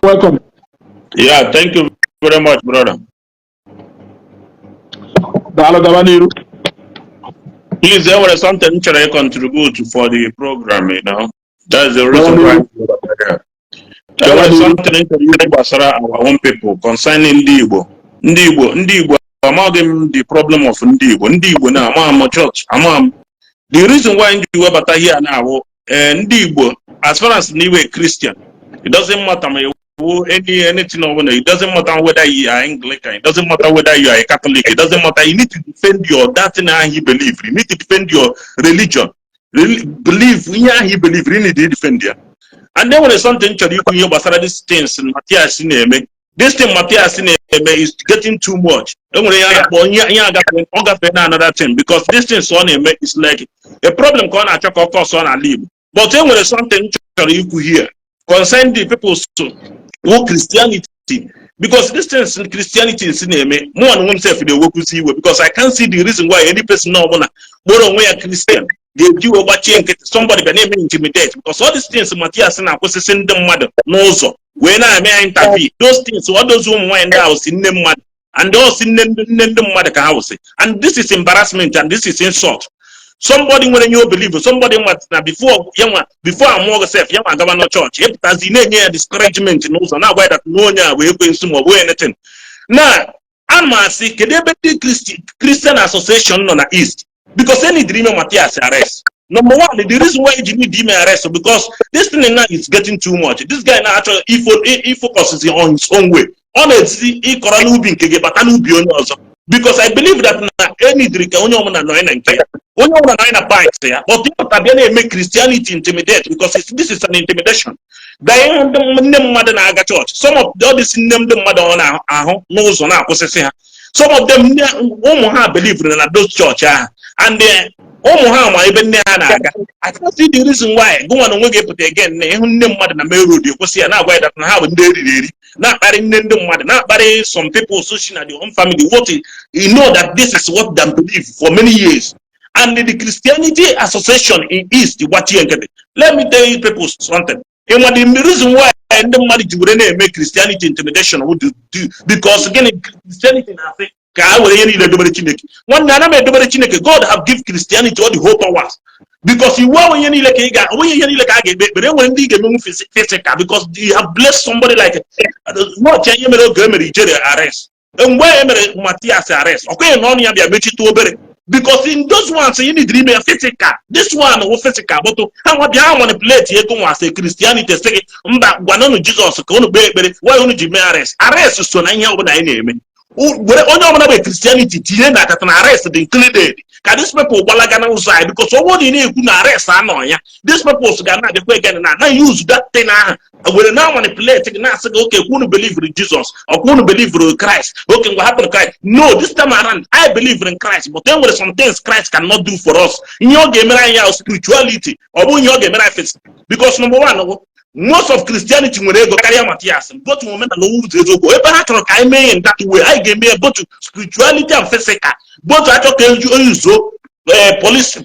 Welcome. Yeah, thank you very much, brother. Daalụ, gaba n'iru. Please, there was something to contribute for the program. That's the reason why. There was something to gbasara our own people concerning ndị Igbo. Ndị Igbo, ndị Igbo, amaghị m the problem of ndị Igbo. Ndị Igbo na ama m church, ama m. The reason why ndị webata here now, ndị Igbo, as far as na iwe Christian, it doesn't matter ma iwu anything ọbụla, it doesn't matter whether you are Anglican, it doesn't matter whether you are a Catholic, it doesn't matter. You need to defend your that thing ahụ you believe. You need to defend your religion. Believe ihe ahụ you believe, you need to defend ya. And then nwere something chọrọ ikwu ihe gbasara these things Matthias na-eme. This thing Matthias na-eme is getting too much. Enwere ihe a na-akpọ ihe agafe, ọ gafee na another thing, because this things ọ na-eme is like a problem ka ọ na-achọ ka ọ kọsọ n'ala Igbo. But e nwere something chọrọ ikwu here concerning the people so who Christianity, because this things in Christianity si na-eme, mụ na onwe m sef na-ewekwuzi iwe, because I can't see the reason why any person ọbụla kpọrọ onwe ya Christian ga-eji wee gbachie nkịtị, somebody bịa na-eme intimidate, because all these things Matthias na-akwụsịsị ndị mmadụ n'ụzọ wee na-eme ya interview, those things, all those ụmụ nwaanyị ndị ahụ si nne mmadụ and all si nne ndị mmadụ ka ha wụsị, and this is embarrassment and this is insult. Somebody nwere nye o believe, somebody nwa na before ya nwa, before amụọ gị sef, ya nwa agaba na chọọchị, ịpụtazi na-enye ya discouragement n'ụzọ, na-agwa ya that na onye a wee ekwensu ma ọ bụ anything. Na ana m asị, kedu ebe ndị Christian Association nọ na East? Because they need ime Matthias arrest. Number one, the reason why you need ime arrest, because this thing now is getting too much. This guy now actually if focuses on his own way, ọ na-esi ịkọrọ n'ubi nke gị bata n'ubi onye ọzọ, because I believe that na enidiri ka onye ọbụla nọ na nke ya, onye ọbụla nọ na part ya. But ịpụta bịa na-eme Christianity intimidate, because this is an intimidation. Bịa ịhụ ndị nne mmadụ na-aga chọọchị, some of all these nne ndị mmadụ ọ na-ahụ n'ụzọ na-akwụsịsị ha, some of them ụmụ ha believe na those church ahụ, and ụmụ ha ma ebe nne ha na-aga. I can't see the reason why gụnwa na onwe gị pụta again na ịhụ nne mmadụ na main road, ekwesị ya na-agwa ya that na ha bụ ndị eriri eri, na-akparị nne ndị mmadụ, na-akparị some people so na their own family, what you know that this is what them believe for many years. And the Christianity Association in East gbachie nkịtị. Let me tell you people something. Ịnwa the reason why ndị mmadụ ji were na-eme Christianity intimidation wụ because gịnị? Christianity na-asị ka a were ihe niile dobere Chineke. Nwanne, ana m edobere Chineke. God have give Christianity all the whole powers, because iwu ahụ, ihe niile ka ị ga onweghị ihe niile ka a ga-ekpe ekpere. Enwere ndị ị ga-emenwu physical, because you have blessed somebody like watch ihe mere oge e mere Ijere arrest, mgbe e mere Matias arrest, ọ kweghị na ọnụ ya bịa mechite obere, because in those ones you need ime ya physical. This one wụ physical, but ha nwa bịa ha manipulate ego nwa asị Christianity sị gị mba, gwanụnụ Jizọs ka unu kpee ekpere. Why unu ji mee arrest? Arrest so na ihe ọbụla anyị na-eme. Were onye ọbụla bụ Christianity tinye na akata na arrest dị included, ka these people gbalaga n'ụzọ anyị, because ọ bụrụ na ị na-ekwu na arrest anọ ya, these people ga na-abịakwa again na use that thing ahụ were na manipulate gị, na-asị gị, "Okay, kwunu believe in Jesus, ọkwa unu believe in Christ? Okay, ngwa, hapụrụ Christ." No, this time around I believe in Christ, but there nwere some things Christ cannot do for us. Ihe ọ ga-emere anyị ya spirituality, ọ bụghị ihe ọ ga-emere anyị physical, because number one, most of Christianity nwere ego karịa Matias. Both omenala ụzọ eziokwu ebe ha chọrọ ka anyị mee in that way, anyị ga-eme ya both spirituality and physical. Both achọ ka eyuzo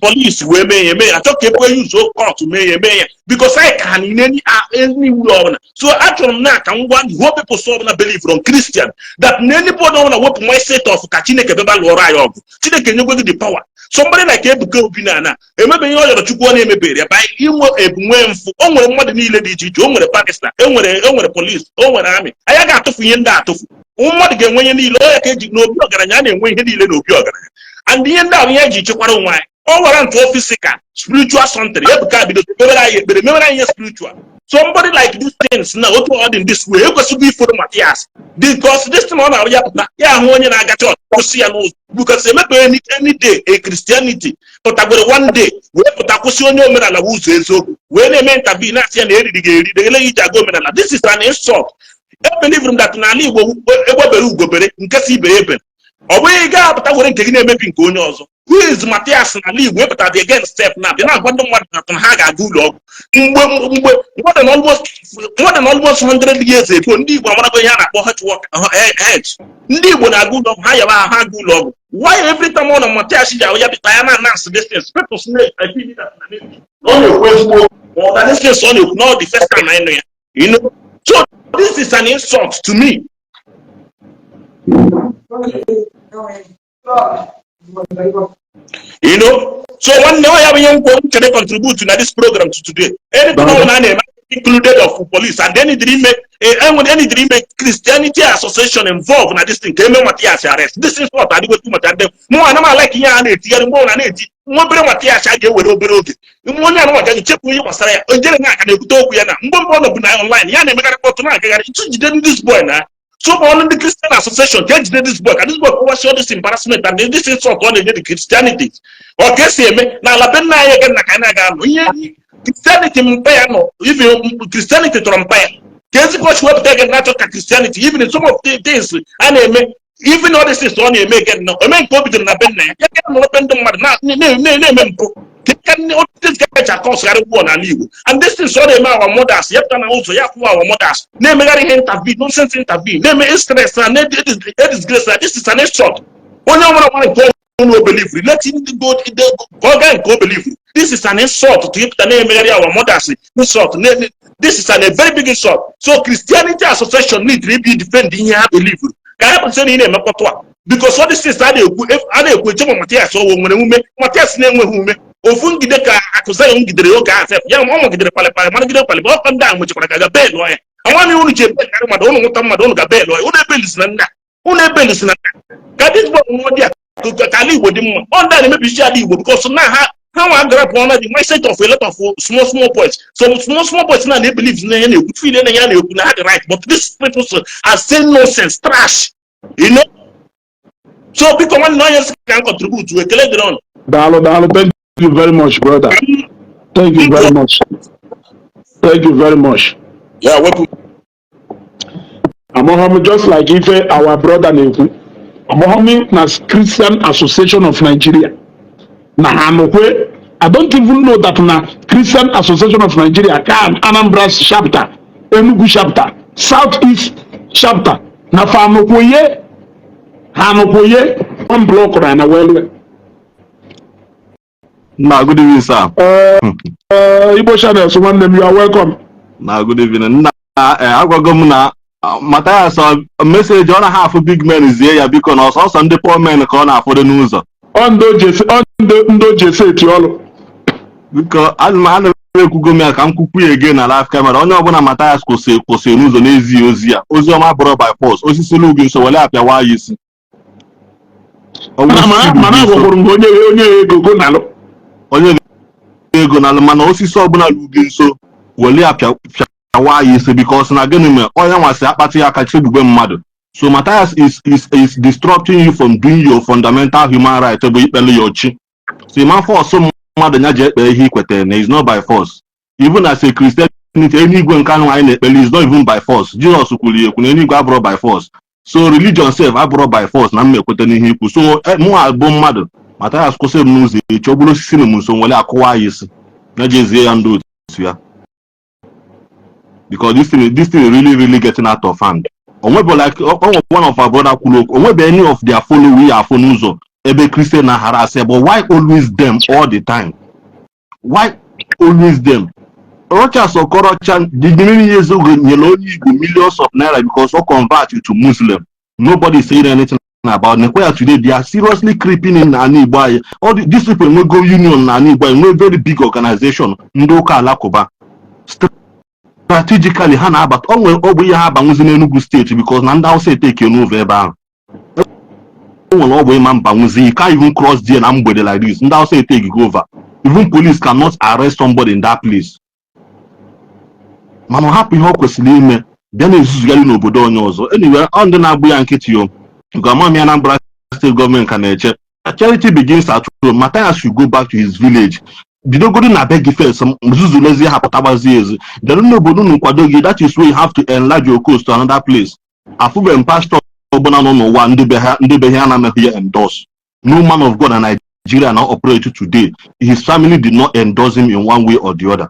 police wee mee ya, mee ya, achọ ka ekwe yuzo court mee ya, mee ya, because anyị ka ha niile any way ọbụla. So achọrọ m na ka m gwa the whole people so ọbụla believe from Christian that na anybody ọbụla wepụ mindset of ka Chineke bịaba lụọrọ anyị ọgụ. Chineke nyegwe gị the power. Somebody like Ebuka Obi na emebe ihe ọ yọrọ Chukwu, ọ na-emebere ya by inwe ebunwe mfụ. O nwere mmadụ niile dị iche iche, o nwere Pakistan, e nwere police, o nwere army. Anyị ga-atụfu ihe ndị atụfu, mmadụ ga-enwe ihe niile. Ọ ya ka eji n'obi ọgaranya, a na-enwe ihe niile n'obi ọgaranya, and ihe ndị ahụ ihe eji chekwara onwe anyị. Ọ wara ntụ physical, spiritual something. Ebuka bido mewere anyị ekpere, mewere anyị ihe spiritual. Somebody like these things na otu ọ dị in this way ekwesịghị iforo Matias, because this thing ọ na-arụ ya pụta ya ahụ onye na-aga chọọchị kwụsị ya n'ụzọ, because emepeghị any day a Christianity pụtagwere one day wee pụta kwụsị onye omenala bụ ụzọ eziokwu, wee na-eme interview, na-asị ya na eriri ga-eri na eleghị iji aga omenala. This is an insult. E believe m that n'ala Igbo egbebere ugobere nke si ibe ebe, ọ bụghị ị ga-apụta were nke gị na-emebi nke onye ọzọ. Who is Matias n'ala Igbo wepụta the again step na bịa na-agwa ndị mmadụ na ha ga-aga ụlọ ọgwụ mgbe more than almost 100 years ago? Ndị Igbo amarago ihe a na-akpọ health work, health. Ndị Igbo na-aga ụlọ ọgwụ, ha yaba ha aga ụlọ ọgwụ. Why every time ọ na Matias ji ahụ ya bịta ya na announce this things, people say, I feel that na maybe ọ na-ekwu ezigbo, ma ọ na this things ọ na-ekwu na ọ the first time anyị nụ ya. So this is an insult to me. So nwanne, ọ ya bụ ihe nkwo m chere contribute na this program to today. Anything Daalụ. Ọbụla a na-eme included of police and any ime enwere any ime Christianity Association involved na this thing ka eme Matias arrest. This insult adịgo too much, and mụ ana m like ihe a na-etigharị mgbe ọ na na-eti nwa obere Matias a ga-ewere obere oge nwa onye anụnwa gaghị chepụ ihe gbasara ya o jere na aka na-ekwute okwu ya na mgbe mbụ ọ nọbụ na online ya na-emegharị mkpọtụ na-agagharị ntụ jide this boy na so ọnụ ndị Christian Association ka ejide this boy, ka this boy kọwasị all this embarrassment and this insult ọ na-enye the Christianity. Ọ ka esi eme n'ala be nna anyị ege na ka anyị na-aga anụ ihe Christianity mpa ya nọ. Even Christianity tọrọ mpa ya ka ezigbo ọchị wepụta ege na-achọ ka Christianity, even some of the things a na-eme, even all these things ọ na-eme ege nọ eme nke o bidoro na be nna ya ya ga nọrọ be ndị mmadụ na-eme mpụ ka this guy ji akọsgharị gwụọ n'ala Igbo. And this things ọ na-eme our mothers, ya pụta na ụzọ ya kwụwa our mothers na-emegharị ihe intervene, nonsense intervene, na-eme stress na na-disgrace na. This is an insult. Onye ọbụla nwere nke ọnụ o believe, let him go ka ọ gaa nke o believe. This is an insult to ịpụta na-emegharị our mothers insult. This is a very big insult. So Christianity Association need to be defend ihe ha believe ka ha pụta na ị na-emekọtụ a, because all these things a na-ekwu eche ma Matias ọwụ nwere ume. Matias na-enweghị ume ofu ngide ka akụzaghị ngidere oge ahụ sef ya ma ọ magidere palịpalị maragide palịpalị ọkọ ndị a nwechekwara ka ga belụọ ya. Amaghị m unu ji ebelkarị mmadụ, unu nwụta mmadụ, unu ga belụọ ya. Unu ebelisi na ndị a, unu ebelisi na ndị a ka this boy nwụọ dị a ka ala Igbo dị mma. Ọ ndị a na-emebisi ala Igbo because na ha nwa gara pụọ na the mindset of a lot of small small boys. Some small small boys na na-ebelieve na ya na-ekwu, feel na ya na-ekwu na ha dị right, but these people are saying nonsense, trash. So biko nwanne, onye sị ka m contribute, ekele dịrị ọnụ. Daalụ, daalụ. Thank you very much, brother. Thank you very much. Thank you very much. Ya wepụ. Amaghị m, just like ife our brother na-ekwu, amaghị m na Christian Association of Nigeria na ha nọkwe. I don't even know that na Christian Association of Nigeria kan Anambra chapter, Enugu chapter, South East chapter na fa nọkwenye, ha nọkwenye one block na welwe. Na good evening, sir. Igbo Channels, nwanne m, you are welcome. Na good evening. Nna, agwago m na Mathias message ọ naghị afụ big men zie ya, biko, na ọsọsọ ndị poor men ka ọ na-afọdụ n'ụzọ. Ọ ndị o ji ese, ọ ndị o ji ese eti ọlụ. Biko, ana m ekwugo m ya ka m kwukwu ya ege na live camera. Onye ọbụla Mathias kwụsị n'ụzọ n'ezighị ozi ya, ozi ọma bụrụ by force. Osisi lu gị nso, were apịawa ya isi. Ọ bụrụ mana osisi lu mana gị nso, agwakwuru m onye ego go nalụ. Onye ego na mana osisi ọbụla lu gị nso, were ya pịawa ya isi, because na gịnị mere onye nwasị akpati ya aka chegbugbe mmadụ. So Matthias is disrupting you from doing your fundamental human right bụ ikpelu your chi. So ịma force mmadụ ya ji ekpe ihe ikwetara na is not by force. Even as a Christianity, eluigwe nke anụ anyị na-ekpeli is not even by force. Jesus kwuru ya ekwu na eluigwe abụrụ by force. So religion sef abụrụ by force na m ekweta n'ihe ikwu. So mụ abụ mmadụ, Matthias kwụsị m n'ụzọ echi, ọ bụrụ osisi na m nso, nwere akụwa ya isi na jezie ya ndị otu ya, because this thing really really getting out of hand. Onwebe like onwe one of our brother kwuru okwu, onwebe any of their follow ya afụ n'ụzọ ebe Christian na harass ya, but why always them all the time? Why always them? Rochas Okorocha the many years ago nyere onye Igbo millions of naira because ọ convert you to Muslim. Nobody is saying anything about Nekwaya today. They are seriously creeping in n'ala Igbo anyị. All these people enwego union n'ala Igbo anyị, nwee very big organization ndị ụka alakụba. Strategically ha na-abata. O nwere ọ bụ ihe ha abanwuzi n'Enugu Steeti because na ndị Hausa eteke n'ụzọ ebe ahụ. O nwere ọ bụ ịma mbanwuzi, you can't even cross there na mgbede like this. Ndị Hausa etake go over. Even police cannot arrest somebody in that place. Mana ọ hapụ ihe ọ kwesịrị ime, bịa na-ezuzugharị n'obodo onye ọzọ. Anyway, ọ ndị na-agbụ ya nkịtị o nke amami Anambra Steeti gọọmenti ka na-eche. Charity begins at home. Matthias should go back to his village, bidogodi na be gị first, zuzulezi ha pụtagbazie ezi bịarụ n'obodo unu kwado gị. That is where you have to enlarge your coast to another place. Afụbeghị m pastọ ọbụla nọ n'ụwa ndị be ha anaghị ya endorse. No man of God na Nigeria now operate today, his family did not endorse him in one way or the other.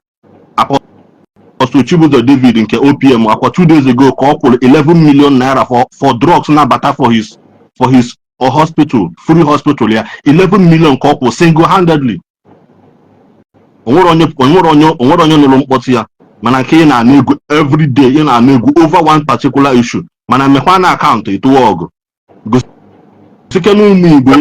Apostle Chibuzo David nke OPM akwa 2 days ago ka ọ kwụrụ 11 million naira for drugs nabata for his hospital, free hospital ya. 11 million ka ọ kwụ single handedly. Onwere onye nụrụ mkpọtụ ya. Mana nke ị na-ana ego every day, ị na-ana ego over one particular issue, mana mekwa na account ịtụwa ọgụ gosike na ụmụ Igbo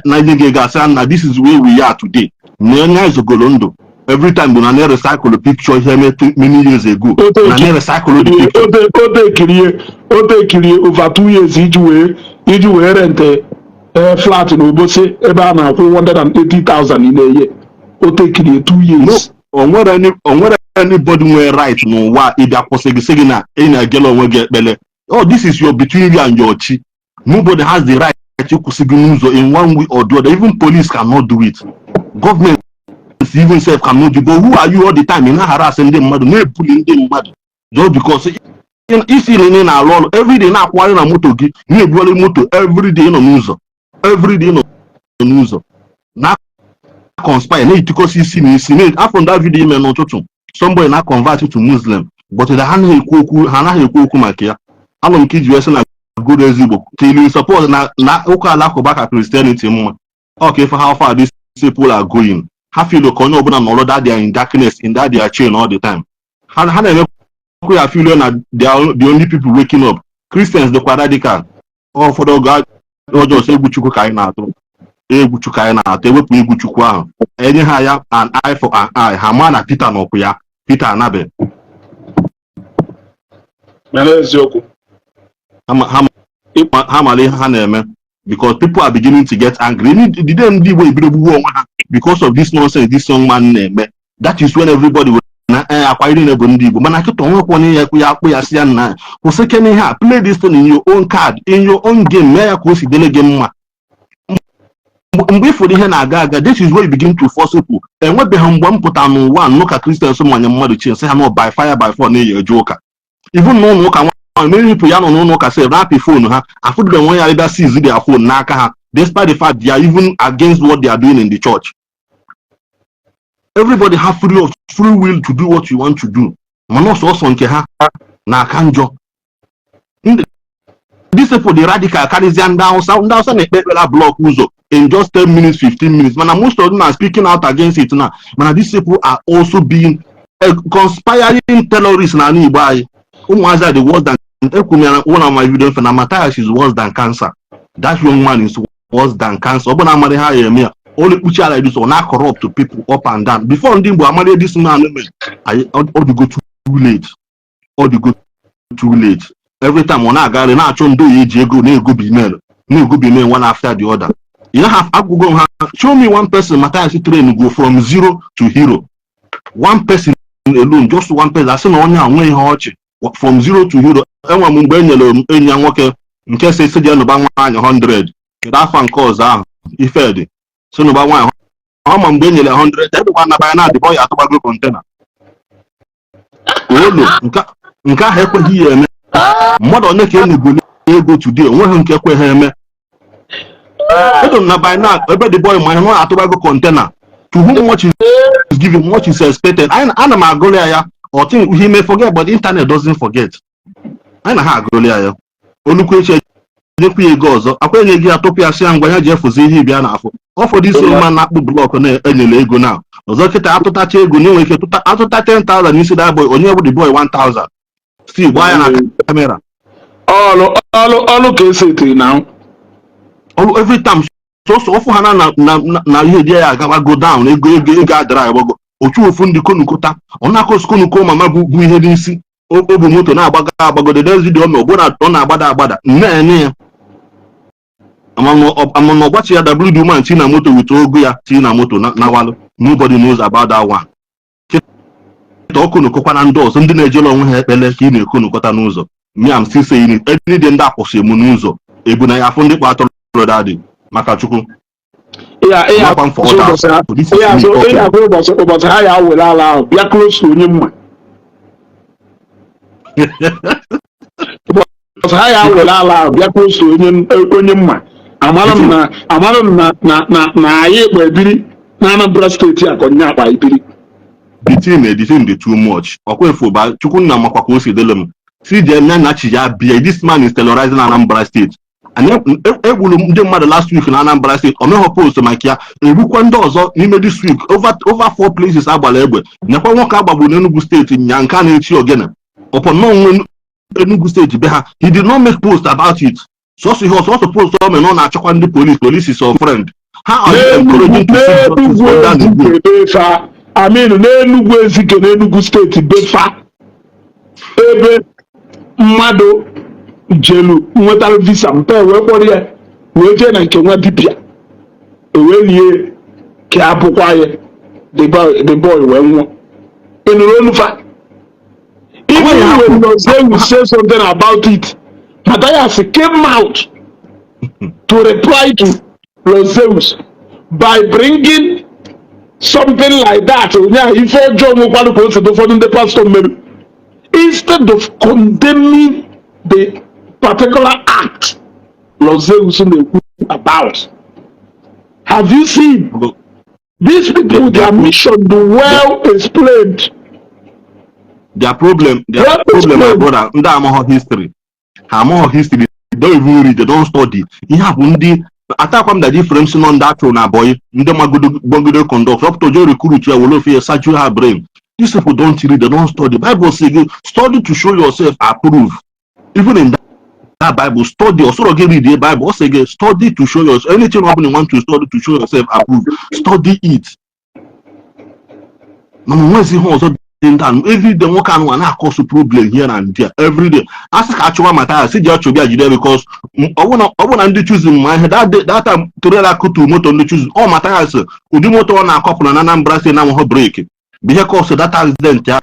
na-enye gị ego, asị na this is where we are today, na onye anyị zogolo ndụ. Every time bụ na na-recycle picture ihe many years ago, na na-recycle the picture. O tekirie over 2 years iji wee rent flat na Obosi ebe a na-akwụ 180,000 in a year. O tekirie 2 No. years. O nwere anybody nwere right n'ụwa ịbịa kwụsị gị, sị gị na ị na-egele onwe gị ekpele. Oh, this is your between you and your chi. Nobody has the right ịkwụsị gị n'ụzọ in one way or the other. Even police cannot do it, government even self cannot do it. But who are you? All the time ị na-harass ndị mmadụ, na-ebuli ndị mmadụ just because isi na ị na-alụ ọrụ. Everyday na-akwụgharị na moto gị, na-ebugharị moto everyday, nọ n'ụzọ everyday, nọ n'ụzọ na conspire, na-etikọsi isi na isi. Afọ that video ime n'ụtụtụ, somebody na convert to Muslim, but ha anaghị ekwu okwu, ha anaghị ekwu okwu maka ya. Anọ m ka iji wee sị na goro ezigbo till support na ụka Alakụba ka Christianity mma. Ọ ka ife how far these people are going. Ha feel ka onye ọbụla nọrọ that they are in darkness, in that their chain all the time. Ha na-emekwa ya feel na they are the only people waking up. Christians dịkwa radical. Ụfọdụ oge ọjọọ sị egwu Chukwu ka anyị na-atụ, egwu Chukwu anyị na-atụ. Ewepụ egwu Chukwu ahụ, enye ha ya an eye for an eye, ha maa na Peter nọkwu ya, Peter anabe. Mana eziokwu. Ha mara ihe ha na-eme because people are beginning to get angry. The day ndị Igbo ebido gbuwe onwe ha because of this nonsense this young man na-eme, that is when everybody will na akwa iri na bụ ndị Igbo. Mana kịta onwekwa onye ya ekwu ya akpụ ya, si ya nna, kwụsị kene ihe a. Play this thing in your own card, in your own game, mee ya ka o si dịrị gị mma. Mgbe ịfụrụ ihe na-aga aga, this is where you begin to force people. Enwebeghị mgbe m pụtara n'ụwa nnụ ka Christians manye mmadụ chi nsị ha nọ by fire by force na-eyi eje ụka. Even n'ụlọ ụka nwaanyị, many people ya nọ n'ụlọ ụka sef na-apị phone ha, afụdụbe nwe ya bịa seize their phone n'aka ha, despite the fact they are even against what they are doing in the church. Everybody have free will to do what you want to do, mana ọsọsọ nke ha na-aka njọ. These people dị radical karịzịa ndị Hausa. Ndị Hausa na-ekpe ekpere block ụzọ in just 10 minutes, 15 minutes, mana most of them are speaking out against it now. Mana these people are also being conspiring terrorists n'ala Igbo anyị. Ụmụazị are the worse than, ekwuru m ya one of my video na Matthias is worse than cancer. That young man is worse than cancer. Ọ bụ na amarị ha ya eme ya, ọ na-ekpuchi ala this, ọ na-corrupt people up and down. Before ndị Igbo amarị this man mere anyị, ọ dịgo too late, ọ dịgo too late. Every time ọ na-agagharị na-achọ ndị oyi eji ego na-egobi email, na-egobi email one after the other. You have agwụgo ha. Show me one person Matthias train go from zero to hero, one person alone, just one person, asị na onye a nwee ihe ọchị from zero to hero. Enwe m mgbe e nyere m enyi ya nwoke nke si jee nụba nwaanyị 100. Kedu afa nke ọzọ ahụ ifedị si nụba nwaanyị ọ ma mgbe e nyere 100 ebekwa naba ya na-adịbọ ya atụgbago container olo. Nke ahụ ekweghị ya eme. Mmadụ one ka enyegolo ego today, onweghị nke ekweghị eme. Edo na by now ebe the boy ma ihe ọ atụbago container. To whom much is given, much is expected. Ana m agụrụ ya ya. Ọ think he may forget, but the internet doesn't forget. Anyị na ha agụrụ ya ya olukwu echi, enyekwu ya ego ọzọ, akwa enye gị ya tụpụ ya, sị ya ngwa, ya ji efuzi ihe ịbịa n'afọ ụfọdụ isi mma na-akpụ block na-enyere ego na ọzọ. Kịta atụtacha ego na enwere ike atụta 10,000 n'isi that boy, onye bụ the boy 1000, still gbaa ya na camera. Ọlụ ọlụ ọlụ ka esi etiri na ọrụ every time sọsọ ọfụ ha na ihe dị ya agawa go down, ego ego ego adara agbago otu ofu ndị konukota ọ na-akọs konuko mama bụ ihe n'isi o bu moto na-agbago agbago. The next video ọ bụ na ọ na-agbada agbada nne ya amama ọgbachi ya WD man tii na moto with ogo ya tii na moto na walụ. Nobody knows about that one. Kịta ọ konukọkwa na ndị ọzọ, ndị na-ejela onwe ha ekpele ka ị na-ekonukọta n'ụzọ. Me, I'm still saying it, any day ndị akwụsị mụ n'ụzọ ebu na ya afụ ndị kpa atụrụ dadị maka Chukwu. Ịya ịya. Makwa m for others. This is ịya me talking. Ịya afụ ụbọchị ha ya were ala ahụ bịa close to onye mma, ụbọchị ha ya were ala ahụ bịa close to onye mma. Amara m na anyị kpa ebiri na Anambra Steeti a ka onye akpa ebiri. The thing dị too much. Ọkwa efu ba Chukwu nna makwa ka o si dịlụ m si jee nya na chi ya bịa. This man is terrorizing Anambra State. Anyị egburu ndị mmadụ last week na Anambra State, o meghọ post maka ya. Egbukwa ndị ọzọ n'ime this week, over four places agbara egbe. Nekwa nwoke agbagburu n'Enugu Steeti nya nke a na-eti ogene ọpọ nnọọ Enugu Steeti be ha. He did not make post about it. Sọsọ ihe ọsọsọ post o mere na ọ na-achọkwa ndị police. Police is your friend. How are you encouraging to see justice N'Enugwu under the Ezike befa, I mean, n'Enugwu Ezike, n'Enugu Steeti befa, ebe mmadụ jelu nwetara visa mpe wee kpọrọ ya wee jee na nke nwa dibịa ewee lie ka abụkwa ya. The boy wee nwụọ. Ị nụrụ olu fa? Even when Nozewu say something about it, Matthias came out to reply to Roseus by bringing something like that. Onye ife ọjọọ nwekwanụ ka o si dị ụfọdụ ndị pastọ mere, instead of condemning the particular act Roseus na-ekwu about. Have you seen these people, their mission do well explained? Their problem, their Well problem, my explained. brother, ndị amaghọ history, ha amaghọ history. They don't even read, they don't study. Ihe a bụ ndị atakwa m that difference nọ, ndị achụrụ na boy, ndị magodo gbagodo conduct up to je recruit ya were ofe ya sajuo ha brain. These people don't read, they don't study. Bible say gị study to show yourself approved. Even in that Bible, study ọsọrọ gị read the Bible, ọ sị gị study to show yourself. Anything ọ bụla you want to study to show yourself approved, study it. Na nwezi ihe ọzọ dị ndị anụ. Everyday nwoke anụ a na-akọsụ problem here and there everyday. A sị ka achụwa mata ya, si ji achụbịa jide, because ọ bụ na ndị Chosen ma ihe that day, that time trailer kutu moto ndị Chosen ọ mata ya sị ụdị moto ọ na-akọpụ na Anambra State na-enweghị brake bụ ihe cause that accident ya.